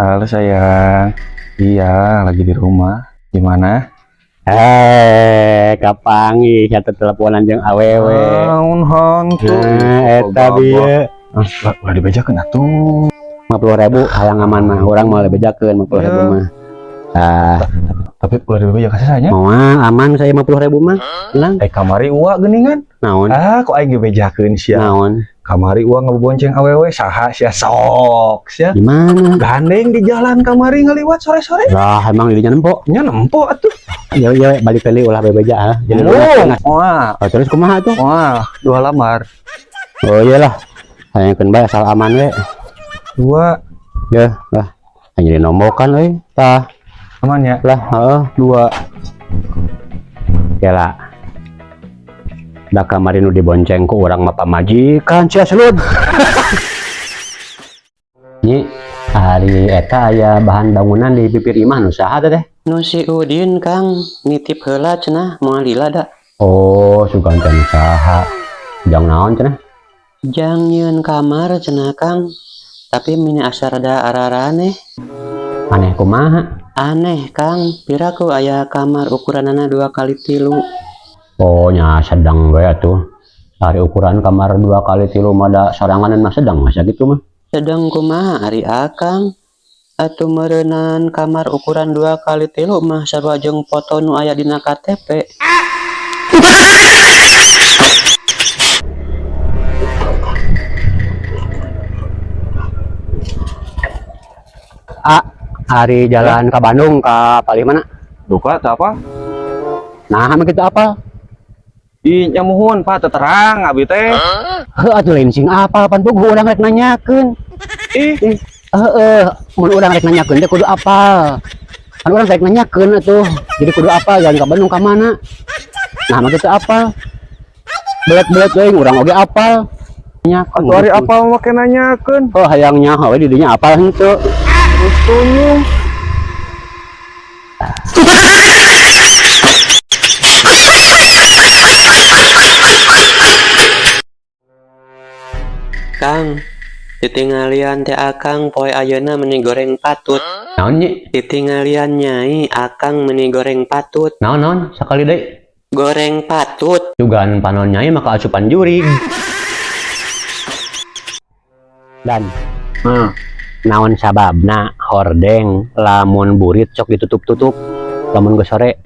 Halo sayang. Iya, lagi di rumah. Gimana? Eh, kapanggih satu teleponan jeung awewe. Naon hantu. Nah, eta bieu. Ah, ulah dibejakeun atuh. 50.000 hayang aman mah, urang moal dibejakeun 50.000 mah. Ah, Tapi ulah dibeja kasih saya. Moal aman saya 50.000 mah. Tenang. Eh, kamari uwa geuningan. Naon? Ah, kok aing dibejakeun sia. Naon? Kamari uwa ngebonceng awewe saha sia sok sia. Di mana? Gandeng di jalan kamari ngaliwat sore-sore. Lah, emang dirinya nempo. Nya nempo atuh. Ya ya balik kali ulah bebeja ah. Jadi Oh, wah, Oh, terus kumaha tuh? Wah, dua lamar. Oh iyalah. Hayangkeun bae asal aman we. Dua Ya, lah. Hanya dinombokan euy. Tah, aman ya? Lah, heeh. Dua. Ya lah. Da kamari nu dibonceng ku urang mah pamajikan sia selud. Nyi, ari eta aya bahan bangunan di pipir imah nu saha teh? Nu si Udin, Kang, nitip heula cenah, moal lila da. Oh, sugan teh nu saha. Jang naon cenah? Jang nyieun kamar cenah, Kang. Tapi mini asa rada araraneh. Aneh kumaha? Aneh, Kang, piraku aya kamar ukuranana 2 kali 3. Oh, nya sedang we atuh. Ari ukuran kamar 2 kali 3 mah da sorangan mah sedang masa gitu mah. Sedang kumaha ari Akang? Atuh meureunan kamar ukuran 2 kali 3 mah sarua jeung foto nu aya dina KTP. Ah, ari jalan ke Bandung ka palih mana? Duka teh apa? Nah, mah kitu apal? Ih, nya muhun, Pak, teu terang abi teh. Heuh atuh lain sing apal pan puguh urang rek nanyakeun. Ih, Heeh, mun urang rek nanyakeun teh kudu apal. Kan urang rek nanyakeun atuh. Jadi kudu apal jalan ka Bandung ka mana. Nah, mah kitu apal. Belet-belet euy urang oge apal. Nanyakeun. Atuh ari apal make nanyakeun. Oh, hayang nyaho we di dinya apal henteu. Terus tunyung. Kang, ditinggalian teh Akang poe ayeuna meni goreng patut. Naon nyi? Ditinggalian Nyai, Akang meni goreng patut. Naon naon sakali deui. Goreng patut. Dugaan panon nyai maka asupan jurig. Dan naon sababna hordeng lamun burit sok ditutup-tutup lamun geus sore?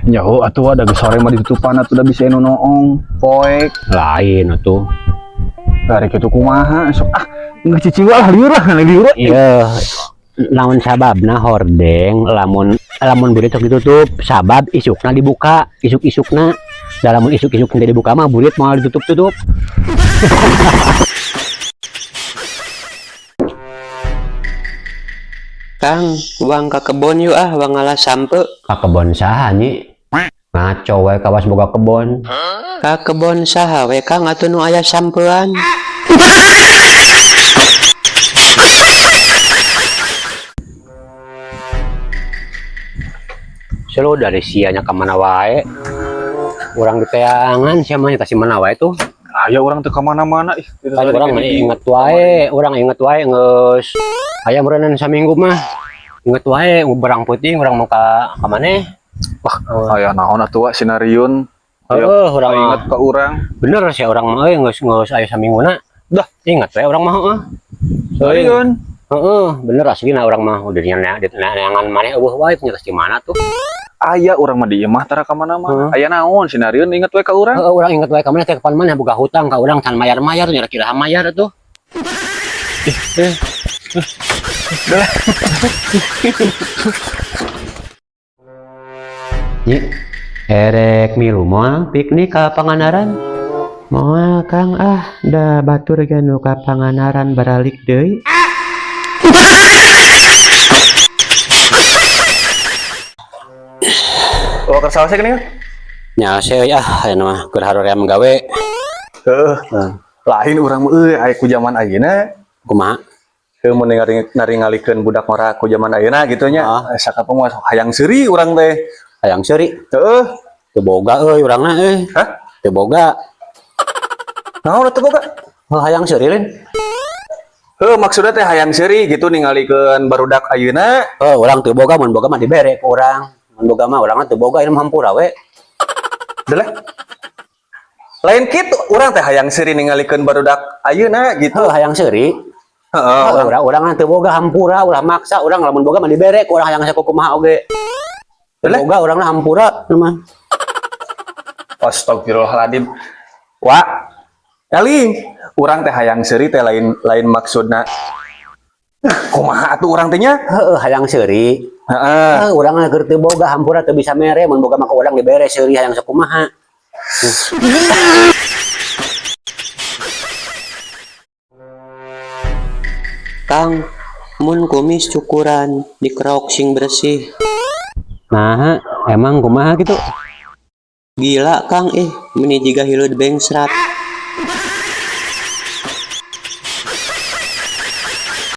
Nyaho atuh ada geus sore mah ditutupan atuh da bisa nu noong poek. Lain atuh. Dari kitu kumaha sok ah geus cicing lah lieur lah lieur. Iya, naon sababna hordeng lamun lamun burit sok ditutup? Sabab isukna dibuka, isuk-isukna. Da lamun isuk-isuk teu dibuka mah burit moal ditutup-tutup. Kang, uang ka kebon yuk ah, uang ngalah sampe. Ka kebon saha nyi? Ngaco we kawas boga kebon. Ka kebon saha we, Kang, atuh nu aya sampean. Selo dari sianya ka mana wae? Urang diteangan sia mah nyata si mana wae tuh. Aya urang teu ka mana-mana ih. Kan urang mah inget wae, urang inget wae geus aya meureunnan saminggu mah. Inget wae berang peuting urang mau ka ka maneh. Wah, aya naon atuh wa sinariun. Heeh, urang mah. Inget ka urang. Bener sih urang mah euy geus geus aya samingguna. Dah. Inget wae urang mah heeh. Sinariun. Heeh, bener aslina urang mah udah neangan maneh eueuh wae nya di mana tuh. Aya urang mah di imah tara ka mana-mana. Aya naon sinariun inget we ka urang. Heeh, urang inget wae ka maneh teh kapan maneh boga hutang ka urang can mayar-mayar nya kira mayar atuh. Nyi, erek milu moal piknik ka Pangandaran? Moal, Kang, ah, da batur ge nu ka Pangandaran baralik deui. Oh, kesal sih geuning. Nya seuy ah, aya mah keur haroream gawe. Heeh. Lain urang mah euy aya ku zaman ayeuna. Kumaha? Heuh mun naringalikeun budak ngora ku zaman ayeuna gitu nya. Ah. Sakapeng mah hayang seuri urang teh. Hayang seuri. Heeh. Teu boga euy urangna euy. Hah? Teu boga. Naon teu boga? Heuh hayang seuri lain. Heuh, maksudna teh hayang seuri gitu ningalikeun barudak ayeuna. Oh, urang teu boga, mun boga mah dibere ku urang. Mun boga mah urang mah teu boga, ieu mah hampura we. Delah. Lain kitu, urang teh hayang seuri ningalikeun barudak ayeuna gitu. Heuh, hayang seuri. Heeh, Heuh, urang urang mah teu boga, hampura, ulah maksa urang. Lamun boga mah dibere ku urang, hayang sakumaha oge. Teu Delah. boga urang mah, hampura mah. Astagfirullahaladzim. Wa, eling, urang teh hayang seuri teh lain lain maksudna. Kumaha atuh urang teh nya? Heuh, hayang seuri. Heeh. Heuh, urang mah keur teu boga, hampura, teu bisa mere. Mun boga mah ku urang dibere seuri hayang sakumaha. Kang, mun kumis cukuran dikerok sing bersih. Nah, emang kumaha gitu? Gila, Kang, ih, meni jiga hileud bengsrat.